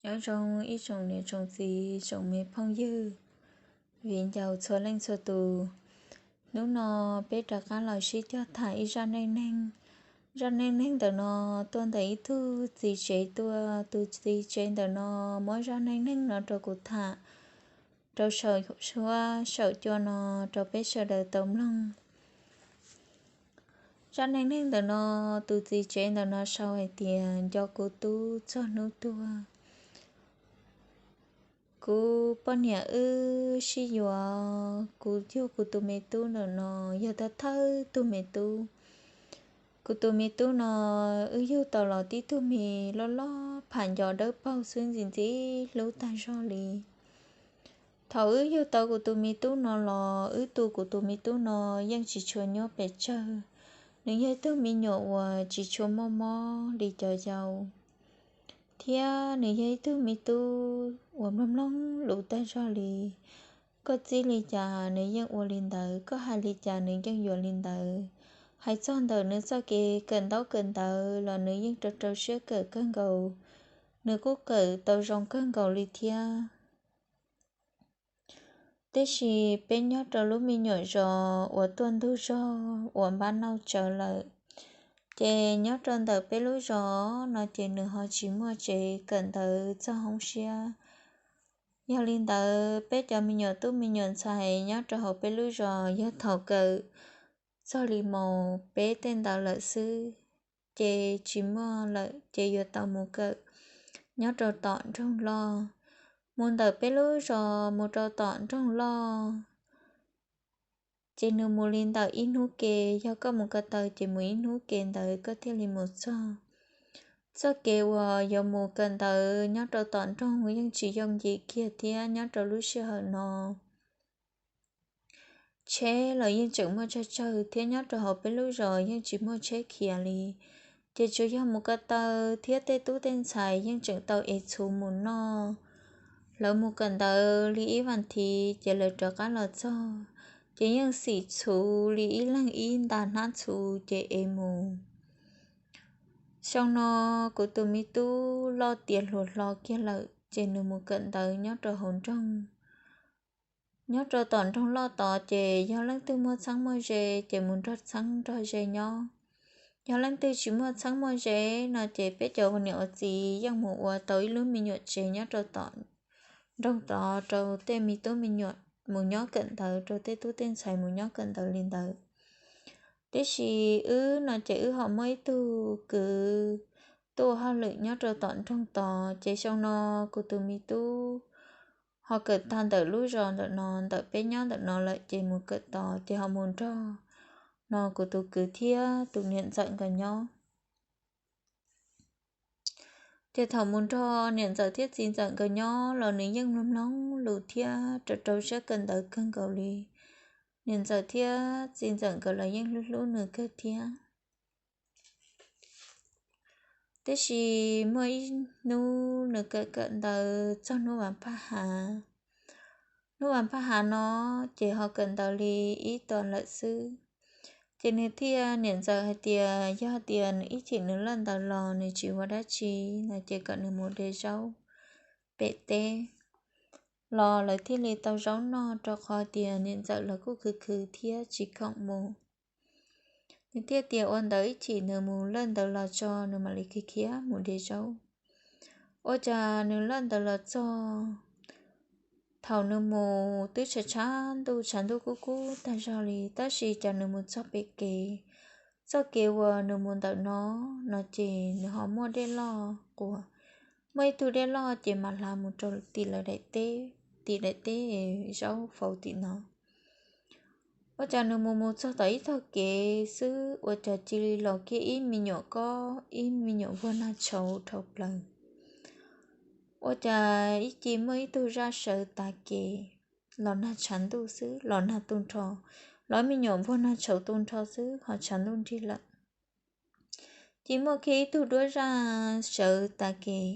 Nyob zoo ib tsoom niam tsoom txiv tsoom me phooj ywg, viv ncaus txhua leej txhua tus. Hnub no peb rov qab los sib cog tham ib zaj neej neeg. Zaj neej neeg ntawm no tuaj ntawm ib tug txiv tsev tuaj, tus txiv tsev ntawm no muab zaj neej neeg no rau kuv tham rau saum huab saum cua no rau peb sawv daws tau mloog. Zaj neej neeg ntawm no, tus txiv tsev ntawm no sau hais tias nco kuv tub txog hnub tuag. Kuv poj niam wb sib yuav, kuv yug kuv tus me tub ntawm no yog thawj thawj tug me tub. Kuv tus me tub no wb yug tau los tib tug me loj loj pham nco dawb paug xwb, ntxim ntxim hlub tag zog li. Thaum wb yug tau kuv tus me tub no los wb tu kuv tus me tub no yeej tsis tshua nyuaj pes tsawg. Nws yog ib tug me nyuam uas tsis tshua muaj mob li cov yau, thiab nws yog ib tug me tub uas mloog mloog lus tag zog li. Koj txib li cas nws yeej ua li ntawd, koj hais li cas nws yeej yuav li ntawd. Hais txog ntawm nws txoj kev kawm ntaub kawm ntawv los nws yeej rau rau siab kawm kawg nkaus. Nws kuj kawm tau zoo kawg nkaus li thiab. Tiam sis peb nyob rau lub me nyuam zos uas tuaj ntug zog uas npab nauj tsawv lawm, ces nyob rau ntawm peb lub zos no ces nws ho tsis muaj tsev kawm ntawv txog hoob siab. Yog li ntawd peb cov me nyuam tub me nyuam ntxhais nyob rau hauv peb lub zos yog thaum kawm txog li mos peb tej ntawd lawm xwb, ces tsis muaj lawm ces yuav tau mus kawm nyob rau tom nroog loj. Mus ntawm peb lub zos mus rau tom nroog loj, ces nws mus li ntawm ib hnub ke. Yog koj mus ko taw ces mus ib hnub ke ntawd koj thiaj li mus txog. Txoj kev uas yuav mus kawm ntawv nyob rau tom nroog yeej tsis yooj yim kiag thiab. Nyob rau lub sij hawm no tsheb los yeej tseem muaj tsawg tsawg thiab, nyob rau hauv peb lub zos yeej tsis muaj tsheb khiav li. Ces tsuas yog mus ko taw thiab tej tub tej ntxhais yeej tseem tau ev txhuv mus noj. Lawv mus kawm ntawv li ib vas thiv ces lawv rov qab los txog, ces yeej xim txhuv li ib leeg ib nta hnab txhuv ces ev mus. Xyoo no kuv tus me tub loj tiav hluas hlo kiag lawm ces nws mus kawm ntawv nyob rau hauv nroog. Nyob rau tom nroog loj tod ces yog leej twg muaj txheeb muaj ze ces mus nrog txheeb nrog ze nyob. Yog leej twg tsis muaj txheeb muaj ze no ces peb cov ua niam ua txiv yeej mus ua tau ib lub me nyuam tsev nyob rau tom nroog tod rau tej me tub me nyuam mus nyob kawm ntawv, rau tej tub tej ntxhais mus nyob kawm ntawv li ntawd. Tiam sis wb no ces wb ho muaj ib tug kwv tuaj ua hauj lwm nyob rau tom nroog tod, ces xyoo no kuv tus me tub ho kawm tag ntawm lub zos ntawm no, ntawm peb nyob ntawm no lawm ces mus kawm tod ces ho mus nrog no kuv tus kwv thiab tus niam ntxawm nkawd nyob. Ces thaum mus nrog niam ntxawm thiab txiv ntxawm nkawd nyob los nws yeej mloog mloog lus thiab rau rau siab kawm ntawv kawg nkaus li. Niam ntxawm thiab txiv ntxawm nkawd los yeej hlub hlub nws kawg thiab. Tiam sis muaj ib hnub nws kawm kawm ntawv txog hnub vas phaj hav. Hnub vas phaj hav no ces ho kawm ntawv li ib tuas lawm xwb. Ces nws thiaj, niam ntxawm hais tias yog tias nws ib chim nws lawj ntawv los nws tsis ua dab tsi no ces kom nws mus de zaub pem teb los lawv thiaj li tau zaub noj, rau qhov tias niam ntxawm lawv kuj khwv khwv thiab tsis khoom mus. Nws thiaj tias ua ntawd ib chim nws mus lawj ntawv los tso nws mam li khiav khiav mus de zaub. Ua cas nws lawj ntawv los txog, thaum nws mus twb tshav tshav ntuj, tshav ntuj kub kub tag zog li, tab sis cas nws mus txog pem kev, txoj kev uas nws mus ntawm no, no ces nws ho muaj dej loj quas, muaj ib tug dej loj ces mam hla mus rau tim lawv daim teb, tim daim teb zaub faus tim no. Ua cas nws mus mus txog tom ib tog kev xwb ua cas cia li los kiag ib me nyuam kob, ib me nyuam vuag nag tshauv dhau plaws. Ua cas ib ci muaj ib tug zaj sawv tav kev, los nag tshav ntuj xwb, los nag tu nrho, los me nyuam vuag nag tshauv tu nrho xwb ho tshav ntuj nrig lawm. Ces muaj kiag ib tug duab zaj sawv tav kev,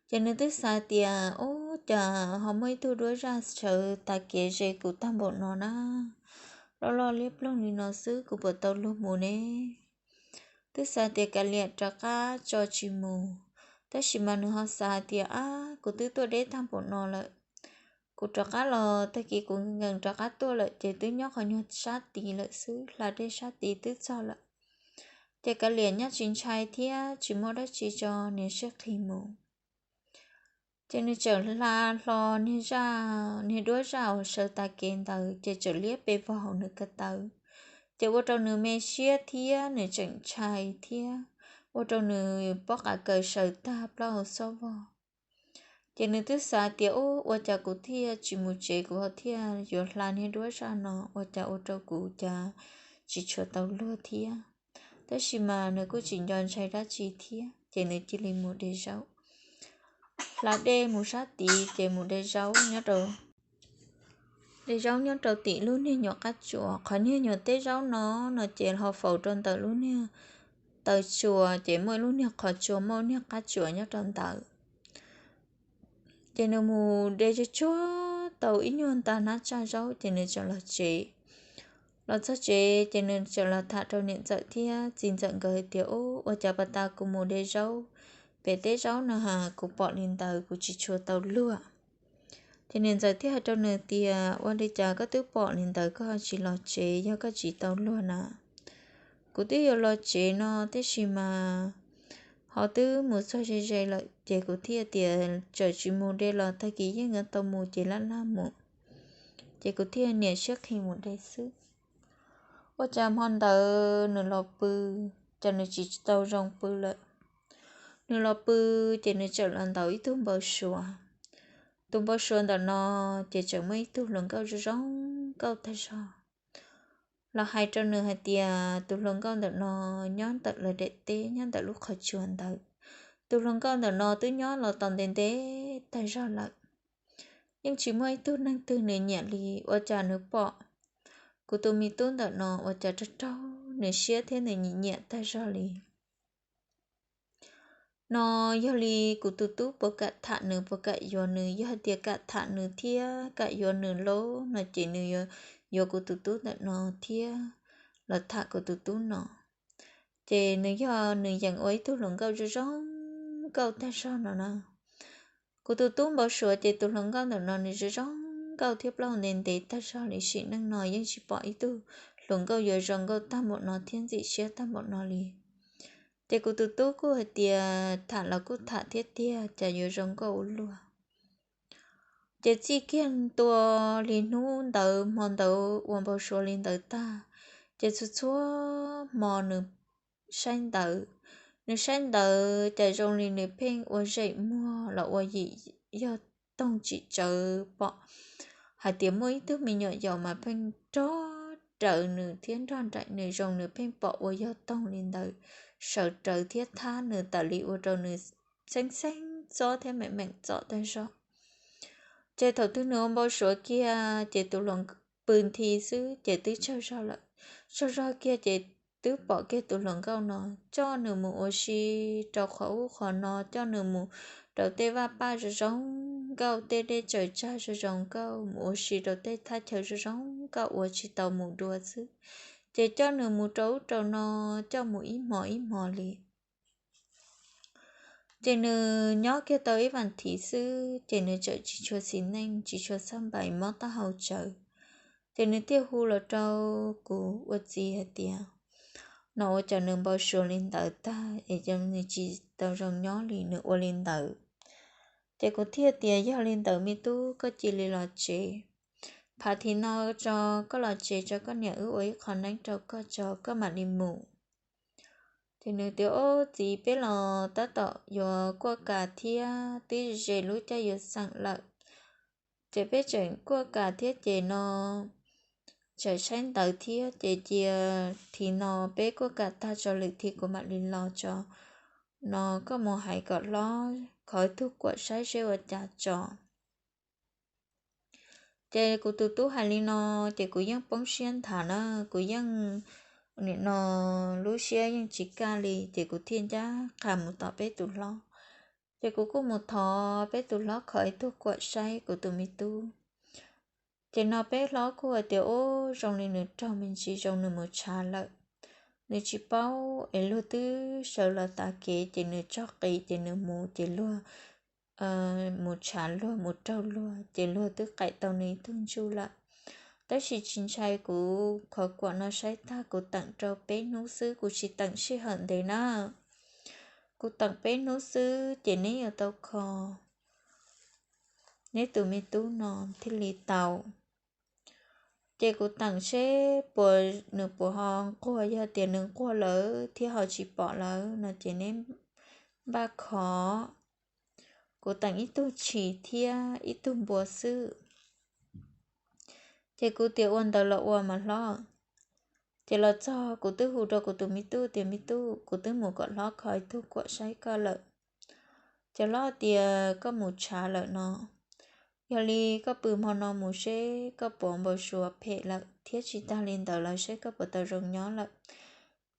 ces nws twb xav tias ub, cas ho muaj ib tug duab zaj sawv tav kev ze kuv tag npaum no na, loj loj liab ploog li no xwb kuv puas tau luag mus ne? Twb xav tias kav liam rov qab tso tsis mus, tab sis mas nws ho xav tias ab, kuv twb tuaj deb tag npaum no lawm. Kuv rov qab los tag kis kuv nkees rov qab tuaj lawm ces twb nyob qhov nyuag sab tid lawm xwb, hla dej sab tid twb txog lawm. Ces kav liam nyob tsis ntshai thiab tsis muaj dab tsi tso, niam sib qhi mus. Ces nws txawm hla hlo niag zaj, niag duab zaj uas sawv tas kev ntawd ces txawm liab pes vog hauv nws ko taw. Ces ua rau nws me siab thiab nws tseem ntshai thiab ua rau nws pob qa kaws sawv tag plaub hau xob vog. Ces nws twb xav tias, Ub, ua cas kuv thiaj tsis mus tsev, kuv ho thiaj yuav hla niag duab zaj no, ua cas ua rau kuv cas tsis tshua tau luag thiab. Tab sis mas nws kuj tsis nco ntshai dab tsi thiab, ces nws cia li mus de zaub. Hla dej mus sab tid ces mus de zaub nyob rau, de zaub nyob rau tim lub niag nyuam qab tsuas. Qhov niag nyuam teb zaub no, no ces ho faus rau ntawm lub niag taw tsuas, ces muaj lub niag qhov tsua, muaj niag qab tsuas nyob rau ntawd. Ces nws mus de tsuag tsuag tau ib nyuag nta hnab tsaj zaub ces nws txawm los tsev. Los txog tsev ces nws txawm los tham rau niam ntxawm thiab txiv ntxawm nkawd tias, Ub, ua cas pas tas kuv mus de zaub pem teb zaub no ha, kuv pom li ntawd kuv tsis tshua tau luag. Ces niam ntxawm thiaj hais rau nws tias, Ua li cas koj twb pom li ntawd koj tsis los tsev, yog koj tsis tau luag na? Kuv twb yuav los tsev no, tab sis mas ho twb mus txog ze ze lawm, ces kuv thiaj tias txawm tsis mus de los tag kis yeej yuav tau mus ces laj laj mus. Ces kuv thiaj niam siab qhi mus de xwb. Ua cas hmo ntawd nws los pw, cas nws tsis tau zoo pw lawm. Nws los pw, ces nws txawm los ntaus ib tug npau suav. Tus npau suav ntawm no ces tseem muaj ib tug hluas nkauj zoo zoo nkauj tag zog los hais rau nws hais tias tus hluas nkauj ntawm no nyob ntawm lawv daim teb, nyob ntawm lub qhov tsua ntawd. Tus hluas nkauj ntawm no twb nyob los tau ntev ntev tag zog lawm, yeej tsis muaj ib tug neeg twg nws nyiam li. Ua cas nws pom kuv tus me tub ntawm no ua cas raug raug nws siab thiab nws nyiam nyiam tag zog li. No yog li kuv tus tub puas kam tham nws, puas kam yuav nws? Yog hais tias kam tham nws thiab kam yuav nws lauj no ces nws yuav kuv tus tub ntawm no thiab los tham kuv tus tub no. Ces nws yog nws yeem ua ib tug hluas nkauj zoo zoo nkauj tag zog no na. Kuv tus tub npau suav ces tus hluas nkauj ntawm no nws zoo zoo nkauj thiab plaub hau ntev ntev tag zog li, sim neej no yeej tsis pom ib tug hluas nkauj yuav zoo nkauj tag npaum no thiab ntxim siab tag npaum no li. Ces kuv tus tub kuj hais tias tham los kuj tham thiab tiag, cas yuav zoo nkauj ua luaj. Ces txij kiag ntua li hnub ntawd hmo ntawd ua npau suav li ntawd tag, ces txhua txhua hmo nws saib ntawv, nws saib ntawv cas zoo li nws pheej ua zeem muag los ua yim yog toog tsis tsawv, pom hais tias muaj ib tug me nyuam yaus mas pheej nrog raws nws thiab nrog nraim nws, zoo nws pheej pom ua yog toog li ntawd sawv rawv thiab thab nws tas li ua rau nws xeeb xeeb txob thiab meem meem txom tag zog. Ces thaum twg nws ua npau suav kiag ces tus hluas pw nthi xwb ces twb tsaug zog lawm. Tsaug zog kiag ces twb pom kiag tus hluas nkauj no coj nws mus ua si rau qhov ub qhov no, coj nws mus rau tej vaj paj zoo zoo nkauj, tej dej tsaws tsag zoo zoo nkauj, mus ua si rau tej thaj chaw zoo zoo nkauj uas tsis tau mus dua xwb. Ces coj nws mus rau ub rau no, coj mus ib hmo ib hmo li. Ces nws nyob kiag tau ib vas thiv xwb ces nws txawm tsis tshua xis neej, tsis tshua xab npais, mob taub hau tsawv. Ces nws thiaj hu los rau kuv ua txiv hais tias, no ua cas nws npau suav li ntawd tag es nws tsis tau zoo nyob li, nws ua li ntawd. Ces kuv thiaj tias, yog li ntawd me tub, koj cia li los tsev. Phav thiv no tso, koj los tsev tso, koj niam wb ua ib qho neeb rau koj tso, koj mam li mus. Ces nws tias, ob txiv, peb los tab tom yuav kuaj kas thiab twb ze lub caij yuav xeem lawm, ces peb tseem kuaj kas thiab ces no tseem saib ntawv thiab, ces cia thiv no peb kuaj kas tag tso, lwm thiv kuv mam li los tso. No koj mus hais kom hlob khov ib tug kuam saib seb ua cas tso. Ces kuv tus tub hais li no, ces kuv yeej poob siab nthav na, kuv yeej, nim no lub siab yeej tsis kaj li, ces kuv thiaj ncaj qha mus tom peb tus hlob. Ces kuv kuj mus thov peb tus hlob khov ib tug kuam saib kuv tus me tub. Ces no peb hlob kuj hais tias, ub, zoo li nws raug me ntsis, zoo nws mus tshav lawm, nws tsis paub es luag twb sawv los tav kev ces nws tso qis ces nws mus ces luag mus tshav luag mus raug luag ces luag twb qaim tau nws ib tug ntsuj lawm. Tab sis tsis ntshai, kuv qhov kuam no saib tag kuv teem rau peb hnub xwb, kuv tsis teem sij hawm ntev na. Kuv teem peb hnub xwb ces neb yuav tau kho neb tus me tub no thiaj li tau. Ces kuv teem seb puas, nws puas ho nquag, yog tias nws nquag lawm thiab ho tsis pom lawm no ces neb npaj kho. Kuv teem ib tug tshis thiab ib tug npua xwb. Ces kuv tias ua ntawd los ua mas hlob. Ces los txog kuv twb hu rau kuv tus me tub tias, me tub, kuv twb mus kom hlob kho ib tug kuam saib koj lawm. Ces hlob tias koj mus tshav lawm no, yog li koj pw hmo no mus seb koj puas npau suav phem lawm, thiab tsis tag li ntawd los seb koj puas tau zoo nyob lawm.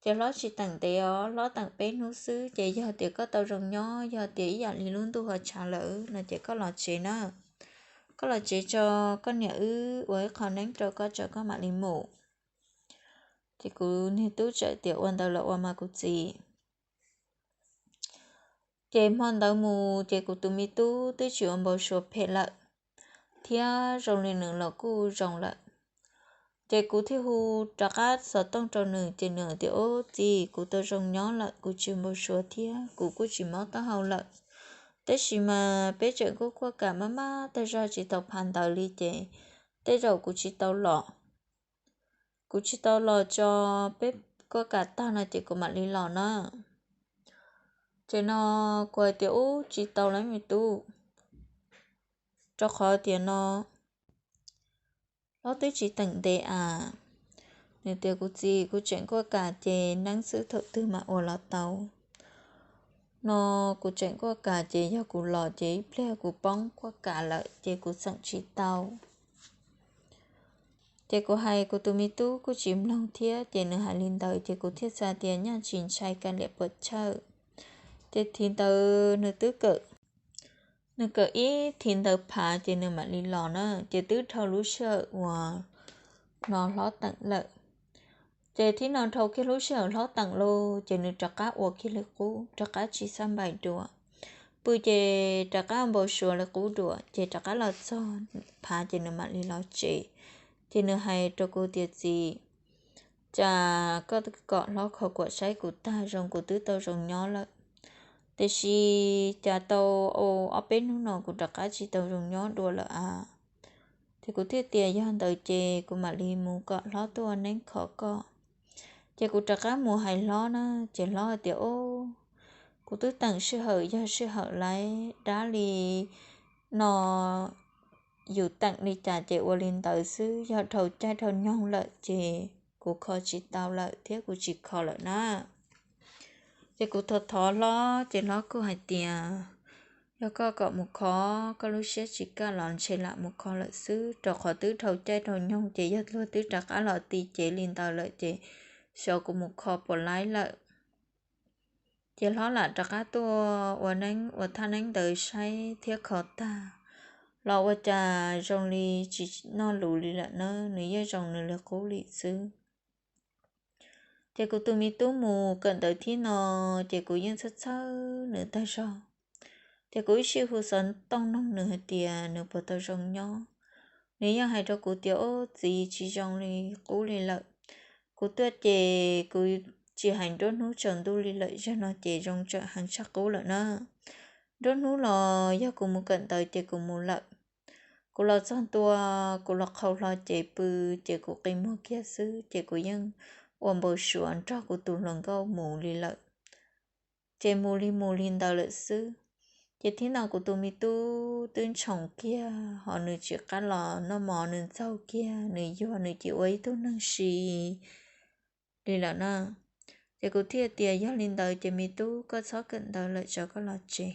Ces hlob tsis teem ntev os, hlob teem peb hnub xwb, ces yog tias koj tau zoo nyob, yog tias ib yam li lub ntuj ho tshav lawm no ces koj los tsev na. Koj los tsev tso, koj niam wb ua ib qho neeb rau koj tso koj mam li mus. Ces kuv niag tub txawm tias ua ntawd los ua mas kuv txiv. Ces hmo ntawd mus ces kuv tus me tub twb tsis ua npau suav phem lawm, thiab zoo li nws los kuj zoo lawm. Ces kuv thiaj hu rov qab xov tooj rau nws ces nws tias, ub txiv, kuv tau zoo nyob lawm, kuv tsis npau suav thiab kuv kuj tsis mob taub hau lawm. Tab sis mas peb tseem kuj kuaj kam maj maj tag zog tsis tau phav ntawd li ces tej zaum kuv tsis tau los. Kuv tsis tau los tso, peb kuaj kam tag no ces kuv mam li los na. Ces no kuv hais tias, ub tsis tau lawm me tub, rau qhov tias no hlob twb tsis teem ntev as. Nws tias, kuv txiv, kuv tseem kuaj kam ces neeb xwb thaum twg mam ua los tau. No kuv tseem kuaj kam ces yog kuv los ces ib pliag kuv poob kuaj kam lawm ces kuv txeem tsis tau. Ces kuv hais kuv tus me tub kuj tsis mloog thiab ces nws hais li ntawd ces kuv thiaj xav tias nyaj tsis ntshai ka liam puas chawj. Ces thiv ntawd nws twb kawm, nws kawm ib thiv ntawd phav ces nws mam li los na, ces twb dhau lub sij hawm uas no hlob teem lawm. Ces thib no dhau kiag lub sij hawm hlob teem lauj ces nws rov qab ua kiag li qub, rov qab tsis xab npais dua. Pw ces rov qab npau suav li qub dua, ces rov qab los txog phav ces nws mam li los tsev. Ces nws hais rau kuv tias, txiv, cas koj kom hlob kho kuam saib kuv tag zoo kuv twb tau zoo nyob lawm, tiam sis cas tau ob peb hnub no kuv rov qab tsis tau zoo nyob dua lawm a. Ces kuv thiaj tias yog ntawd ces kuv mam li mus kom hlob tuaj ua neeb kho koj. Ces kuv rov qab mus hais hlob na, ces hlob hais tias, o, kuv twb teem sij hawm yog sij hawm laib dab li no, yus teem li cas ces ua li ntawd xwb, yog dhau caij dhau nyoog lawm ces kuv kho tsis tau lawm thiab kuv tsis kho lawm na. Ces kuv thov thov hlob ces hlob kuj hais tias, yog koj kom mus kho, koj lub siab tsis kaj los ntshe lam mus kho lawm xwb, rau qhov twb dhau caij dhau nyoog ces yog luag twb rov qab los ti cev li ntawd lawm ces xyov kuv mus kho puas laib lawm. Ces hlob lam rov qab tuaj ua neeb ua thaj neeb ntawd saib thiab kho tag los ua cas zoo li tsis noj lus li lawm na, nws yeej zoo nws li qub li xwb. Ces kuv tus me tub mus kawm ntawv thib no, ces kuv yeej txhawj txhawj nws tag zog. Ces kuv ib sij hu xov tooj noog nws hais tias nws puas tau zoo nyob. Nws yeej hais rau kuv tias, o txiv, tsis zoo li qub li lawm. Kuv tuaj ces kuv tsis hais nruab hnub tsaus ntuj li lawm, zaum no ces zoo tsawm heev tshaj qub lawm na. Nruab hnub los yog kuv mus kawm ntawv ces kuv mus lawm. Kuv los txog ntua, kuv los qhau hlo ces pw, ces kuv qi muag kiag xwb ces kuv yeej ua npau suav nrog kuv tus hluas nkauj mus li lawm. Ces mus li mus li ntawd lawm xwb. Ces thib no kuv tus me tub twb ntshoos kiag, ho nws tsis qab los noj mov, nws ntxaug kiag, nws yuag, nws cia ua ib tug neeg si li lawm na. Ces kuv thiaj tias yog li ntawd ces me tub, koj txhob kawm ntawv lawm tso, koj los tsev.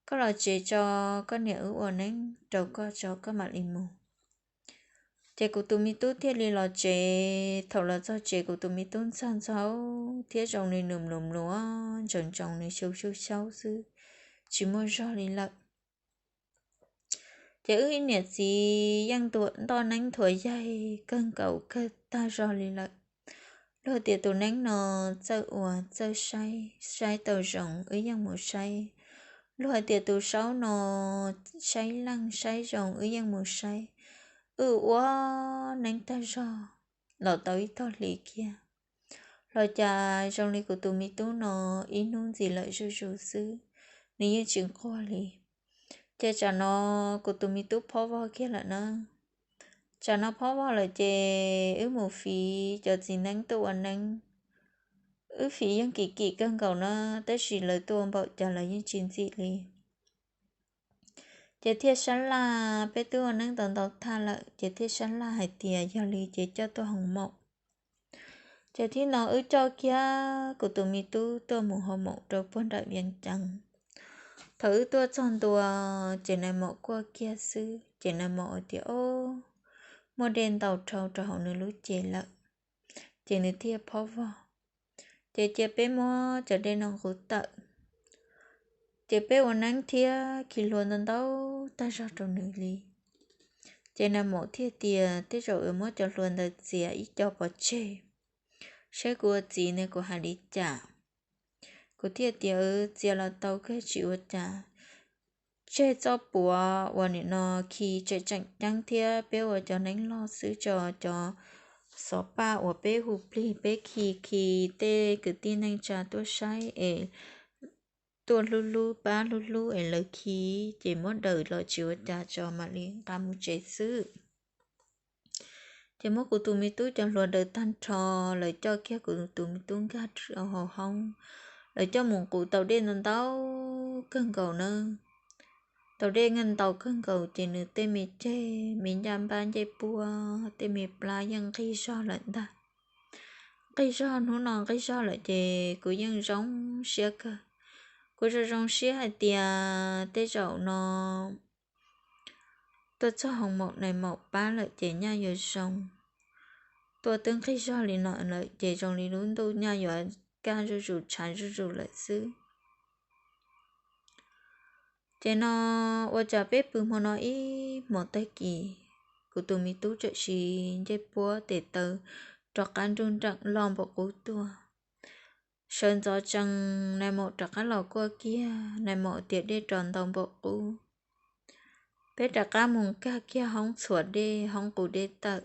Koj los tsev tso, koj niam wb ua neeb rau koj tso koj mam li mus. Ces kuv tus me tub thiaj li los tsev. Thaum los txog tsev kuv tus me tub ntxaug ntxaug thiab zoo li nws mluas mluas, ntsoov ntsoov nws xyau xyau xyaub xwb, tsis muaj zog li lawm. Ces wb ib niam txiv yeej ntoj neeb nthuav yaig kawg nkaus kawg tag zog li lawm. Luag tias tus neeb no txawj ua txawj saib, saib tau zoo wb yeej mus saib. Luag hais tias tus saub no saib leej saib zoo, wb yeej mus saib, wb ua neeb tag zog los tau ib tog hli kiag. Los cas zoo li kuv tus me tub no ib hnub ntxiv lawm zuj zus xwb, nws yeej tsis nquag li. Ces tsam no kuv tus me tub phob vog kiag lawm na. Tsam no phob vog lawm ces wb mus fiv cov txiv neeb tuaj ua neeb. Wb fiv yeej kim kim kawg nkaus na, tab sis lawv tuaj ua npaum cas los yeej tsis ntxim li. Ces thiaj sab laj, peb twb ua neeb ntau ntau tag lawm ces thiaj sab laj hais tias yog li ces coj tuaj hoo maum. Ces thib no wb coj kiag kuv tus me tub tuaj mus hoo maum rau puag nram Vias Cas. Thaum wb tuaj txog ntua, ces nais maum kuaj kiag xwb ces nais maum hais tias, Ob, muaj dej ntau dhau rau hauv nws lub cev lawm. Ces nws thiaj phob vog. Ces cia peb muab cov dej no nqus tawm. Ces peb ua neeb thiab khi hlua ntau ntau tag zog rau nws li. Ces nais maum thiaj tias, Tej zaum yuav muab cov hlua ntawd txiav ib co pov tseg, saib kuv ua txiv ne kuv hais li cas. Kuv thiaj tias, Txiav los tau kawg tsis ua cas. Tseg txoj puav uas nim no khi tseem tseem ceeb thiab peb ua cov neeb loj xwb tso, cov xov paj uas peb hu plig peb khi khi tej kwv tij neej tsa tuaj saib es tuaj hlub hlub pab hlub hlub es lawv khi ces muab daws los tsis ua cas tso mam li nqa mus tsev xwb. Ces muab kuv tus me tub cov hlua daws tag nrho, lawv coj kiag kuv tus me tub nkag rau hauv hoob, lawv coj mus nqus tau dej ntau ntau kawg nkaus na. Tau dej nkag ntau kawg nkaus ces nws tej me ceg me ncaj npab ncej puab tej me plab yeej nqig zog lawm ntag. Nqig zog hnub no nqig zog lawm ces kuv yeej zoo siab kawg. Kuv zoo zoo siab hais tias tej zaum no tuaj txog hoo maum nais maum pab lawm ces nyaj yuav zoo. Tuaj twb nqig zog li no lawm ces zoo li lub ntuj nyaj yuav kaj zuj zus tshav zuj zus lawm xwb. Ces no ua cas peb pw hmo no ib hmos tag kis, kuv tus me tub txawm siv ncej puab tes taw rov qab nruj nreem loj npaum qub tuaj. Sawv ntxov tsees nais maum rov qab los kuaj kiag, nais maum tias dej rov ntau npaum qub. Peb rov qab mus nkag kiag hoob txhuam dej hoob nqus dej tawm.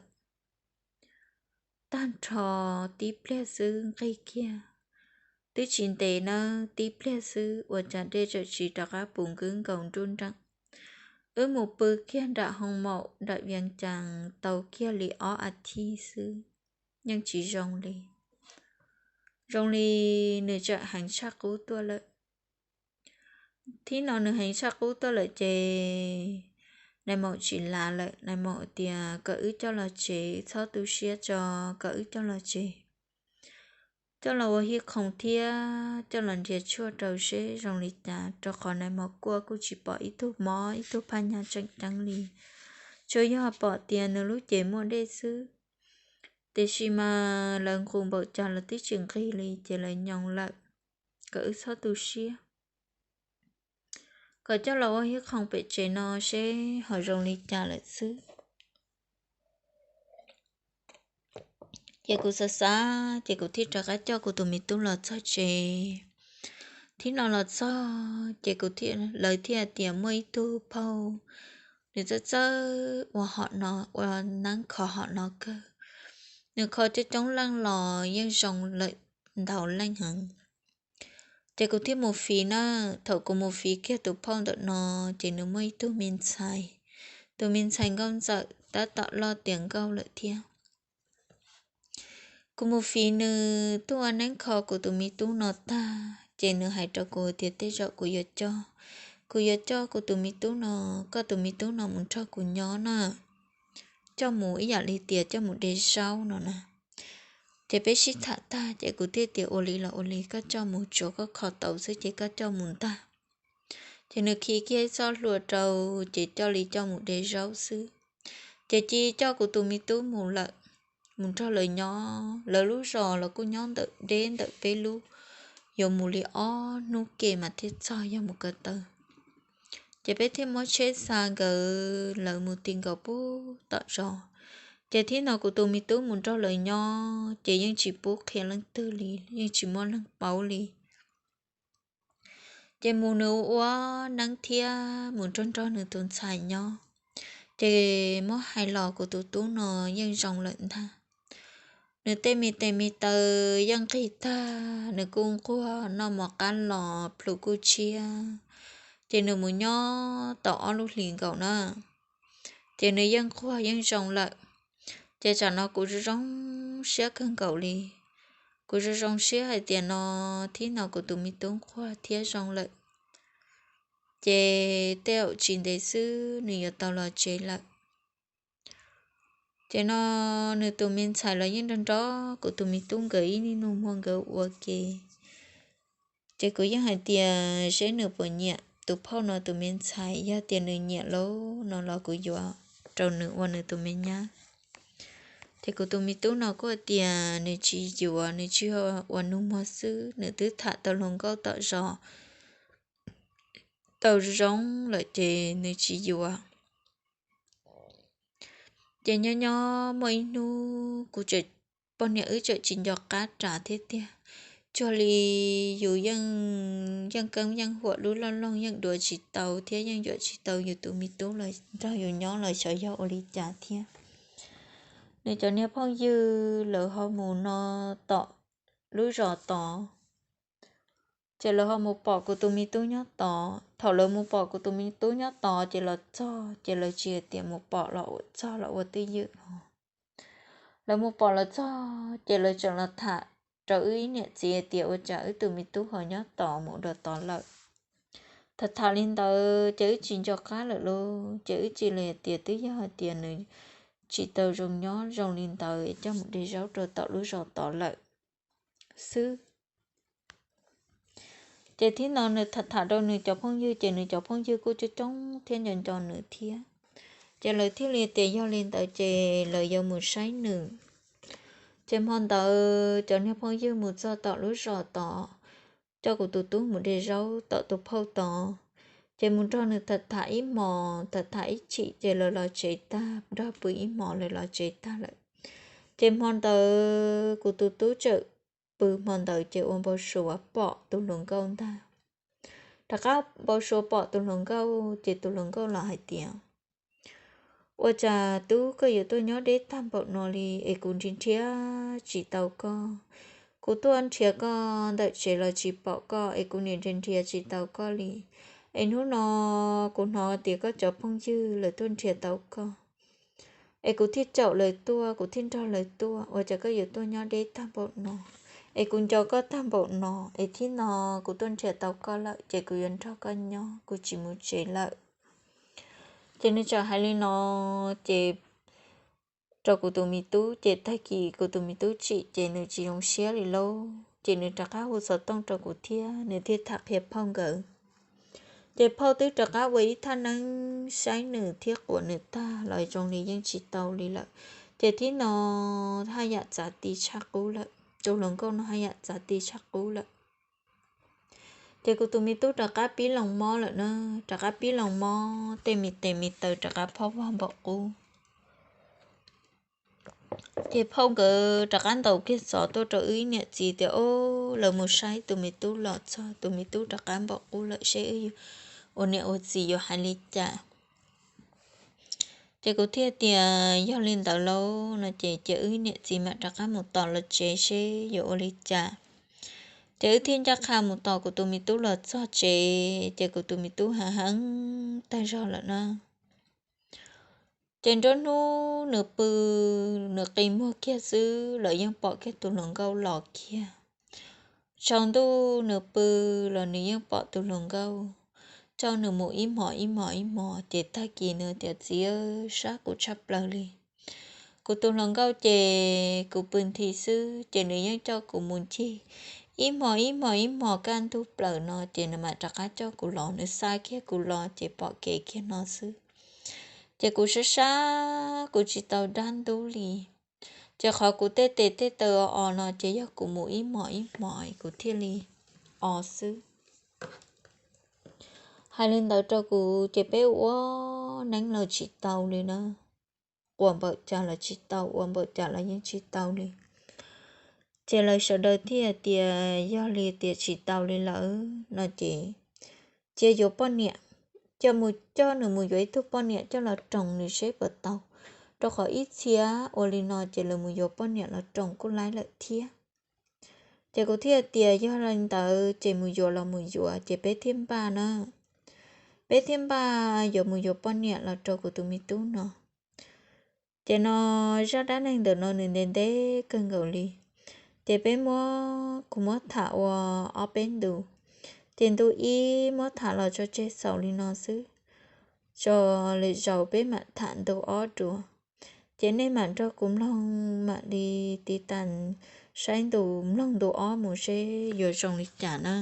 Tag nrho tib pliag xwb nqig kiag, twb tsis ntev nawb tib pliag xwb ua cas dej txawm siv rov qab puv nkwb nkaus nruj nreem. Wb mus pw kiag nram hoo maum nram Vias Cas tau kiag li ob a thiv xwb, yeej tsis zoo li. Zoo li nws tseem heev tshaj qub tuaj lawm. Thib no nws heev tshaj qub tuaj lawm ces nais maum tsis lav lawm, nais maum tias kom wb coj los tsev, txhob tu siab tso, kom wb coj los tsev. Coj los ua hij khoom thiab coj los nrhiav tshuaj rau seb zoo li cas, rau qhov nais maum kuaj kuj tsis pom ib tug mob ib tug phaj nyaj tseem ceeb li, tsuas yog pom tias nws lub cev muaj dej xwb. Tiam sis mas lawv nqus npaum cas los twb tsis nqig li ces lawv nyoo lawm, kom wb txhob tu siab. Kom coj los ua hij khoom pem tsev no seb ho zoo li cas lawm xwb. Ces kuv xav xav ces kuv thiaj rov qab coj kuv tus me tub los txog tsev. Thib no los txog ces kuv, lawv thiaj tias muaj ib tug phauj, nws txawj txawj ua hom no, ua neeb kho hom no kawg. Nws kho coob coob leej los yeej zoo lawm ntau leej heev. Ces kuv thiaj mus fiv na. Thaum kuv mus fiv kiag tus phauj ntawm no, ces nws muaj ib tug me ntxhais, tus me ntxhais nkauj ntxawm tab tom loj tiav nkauj lawm thiab. Kuv mus fiv nws tuaj ua neeb kho kuv tus me tub no tag, ces nws hais rau kuv tias tej zaum kuv yuav coj, kuv yuav coj kuv tus me tub no, koj tus me tub no mus nrog kuv nyob na, coj mus ib yam li tias coj mus de zaub no na. Ces peb sib tham tag ces kuv thiaj tias ua li los ua li, koj coj mus, tsuav koj kho tau xwb ces koj coj mus ntag. Ces nws khi kiag ib txoj hlua rau, ces coj li coj mus de zaub xwb. Ces cia coj kuv tus me tub mus lawm, mus nrog lawv nyob. Lawv lub zos los kuj nyob ntawm deb ntawm peb lub, yuav mus li ob hnub ke mas thiaj txog yog mus ko taw. Ces peb thiaj muab tsheb xa nkawd lawv mus ti nkaus pub tom zos. Ces thib no kuv tus me tub mus nrog lawv nyob ces yeej tsis pub qhia leej twg li, yeej tsis muaj leej paub li. Ces mus nws ua neeb thiab mus nrog nrog nws tus ntxhais nyob. Ces muab hais los kuv tus tub no yeej zoo lawm ntag. Nws tej me tes me taw yeej nqig tag, nws kuj nquag, noj mov qab los plhus kuj tshiab. Ces nws mus nyob tau ob lub hlis nkaus na, ces nws yeej nquag yeej zoo lawm. Ces tsam no kuv zoo zoo siab kawg nkaus li. Kuv zoo zoo siab hais tias no, thib no kuv tus me tub nquag thiab zoo lawm, ces tej zaum tsis ntev xwb nws yuav tau los tsev lawm. Ces no nws tus me ntxhais los yeej nrog nrog kuv tus me tub nkawd ib niaj hnub muag nkawd ua ke. Ces kuv yeej hais tias seb nws puas nyiam tus phauj no tus me ntxhais, yog tias nws nyiam lawm no los kuv yuav rau nws ua nws tus me nyab. Ces kuv tus me tub no kuj hais tias nws tsis yuav, nws tsis ua nug muag xwb, nws twb tham tau hluas nkauj tom zos tau zoo lawm ces nws tsis yuav. Ces nyob nyob muaj ib hnub kuv, poj niam wb tseem tsis nco qab ras thiab tiag, cuag li yus yeej keeb yeej huam lub loj loog yeej dua tsis tau thiab yeej yuam tsis tau yus tus me tub los nrog yus nyob los xyov yog ua li cas thiab. Nws cov niag phooj ywg lawv ho mus no tom lub zos tod, ces lawv ho mus pom kuv tus me tub nyob tod. Thaum lawv mus pom kuv tus me tub nyob tod ces los txog ces lawv tsis hais tias mus pom los ua txog los ua twj ywm no. Lawv mus pom los txog ces lawv tseem los tham rau wb ib niam txiv hais tias ua cas wb tus me tub ho nyob tod mus dua tod lawm. Tham tham li ntawd ces wb tsis nco qab lawm lauj, ces wb cia li hais tias twb yog hais tias nws tsis tau zoo nyob zoo li ntawd es coj mus de zaub rau tom lub zos tod lawm xwb. Ces thib no nws tham tham rau nws cov phooj ywg ces nws cov phooj ywg kuj coob coob thiab nco nco nws thiab. Ces lawv thiaj li tias yog li ntawd ces lawv yuav mus saib nws. Ces hmo ntawd cov niag phooj ywg mus txog tom lub zos tod, coj kuv tus tub mus de zaub tom tus phauj tod, ces mus nrog nws tham tham ib hmos tham tham ib chim ces lawv los tsev tag, nrog pw ib hmos lawv los tsev tag lawm. Ces hmo ntawd kuv tus tub txawm pw hmo ntawd ces ua npau suav pom tus hluas nkauj ntag. Rov qab npau suav pom tus hluas nkauj ces tus hluas nkauj los hais tias, ua cas tub koj yuav tuaj nyob deb tag npaum no li es kuv nrhiav nrhiav tsis tau koj. Kuv tuaj nrhiav koj ntawm tsev los tsis pom koj es kuv niam nrhiav nrhiav tsis tau koj li. Es hnub no kuv hnov tias koj cov phooj ywg lawv tuaj nrhiav tau koj, es kuv thiaj caum lawv tuaj, kuv thiaj nrog lawv tuaj. Ua cas koj yuav tuaj nyob deb tag npaum no, es kuv nco koj tag npaum no, es thib no kuv tuaj nrhiav tau koj lawm ces kuv yuav nrog koj nyob, kuv tsis mus tsev lawm. Ces nws txawm hais li no ces rau kuv tus me tub, ces tag kis kuv tus me tub tsim ces nws tsis zoo siab li lauj, ces nws rov qab hu xov tooj rau kuv thiab nws thiaj tham qhia phauj nkawd. Ces phauj twb rov qab ua ib thaj neeb saib nws thiab quas nws tag los zoo li yeej tsis tau li lawm. Ces thib no haj yam txav ti tshaj qub lawm, tus hluas nkauj no haj yam txav ti tshaj qub lawm. Ces kuv tus me tub rov qab pib loo mob lawm na, rov qab pib loo mob tej me tes me taw rov qab phob vog npaum qub. Ces phauj nkawd rov qab ntaus kiag xov tuaj rau wb niam txiv tias, o, lawv mus saib tus me tub los txog, tus me tub rov qab npaum qub lawm, seb wb ua niam ua txiv yuav hais li cas. Ces kuv thiaj tias yog li ntawd lauj no ces cia wb niam txiv mam rov qab mus tos los tsev seb yuav ua li cas. Ces wb thiaj ncaj qha mus tos kuv tus me tub los txog tsev, ces kuv tus me tub heev heev tag zog lawm na. Ces nruab hnub nws pw, nws qi muag kiag xwb los yeej pom kiag tus hluas nkauj los kiag. Tsaus ntuj nws pw los nws yeej pom tus hluas nkauj coj nws mus ib hmos ib hmos ib hmos. Ces tag kis nws tias, txiv, sab kuv tshaj plaws li. Kuv tus hluas nkauj ces kuv pw nthi xwb ces nws yeej coj kuv mus ncig ib hmos ib hmos ib hmos kaj ntug plaws no ces nws mam rov qab coj kuv los, nws xa kiag kuv los ces pom kev kiag no xwb. Ces kuv sab sab kuv tsis tau dab ntub li. Ces qhov kuv tej tes tej taw o o no ces yog kuv mus ib hmos ib hmos kuv thiaj li o xwb. Hais li ntawd rau kuv ces peb ua neeb los tsis tau li na. Quas npaum cas los tsis tau, ua npaum cas los yeej tsis tau li. Ces lawv sawv daws thiaj tias yog li tias tsis tau li lawm no ces cia yuav poj niam, cia mus coj nws mus yuav ib tug poj niam coj los roos nws seb puas tau, rau qhov ib txhia ua li no ces lawv mus yuav poj niam los roos kuj laib lawm thiab. Ces kuv thiaj tias yog li ntawd ces mus yuav los mus yuav ces peb thiaj npaj na, peb thiaj npaj yuav mus yuav poj niam los rau kuv tus me tub no. Ces no zaj dab neeg ntawm no nws ntev ntev kawg nkaus li. Ces peb muab, kuv muab tham ua ob peb ntu. Ces ntu ib muab tham los tso tseg xaus li no xwb, tso lwm zaus peb mam tham ntu ob dua. Ces nej mam nrog kuv mloog mam li tiv tas saib ntu, mloog ntu ob mus seb yuav zoo li cas na.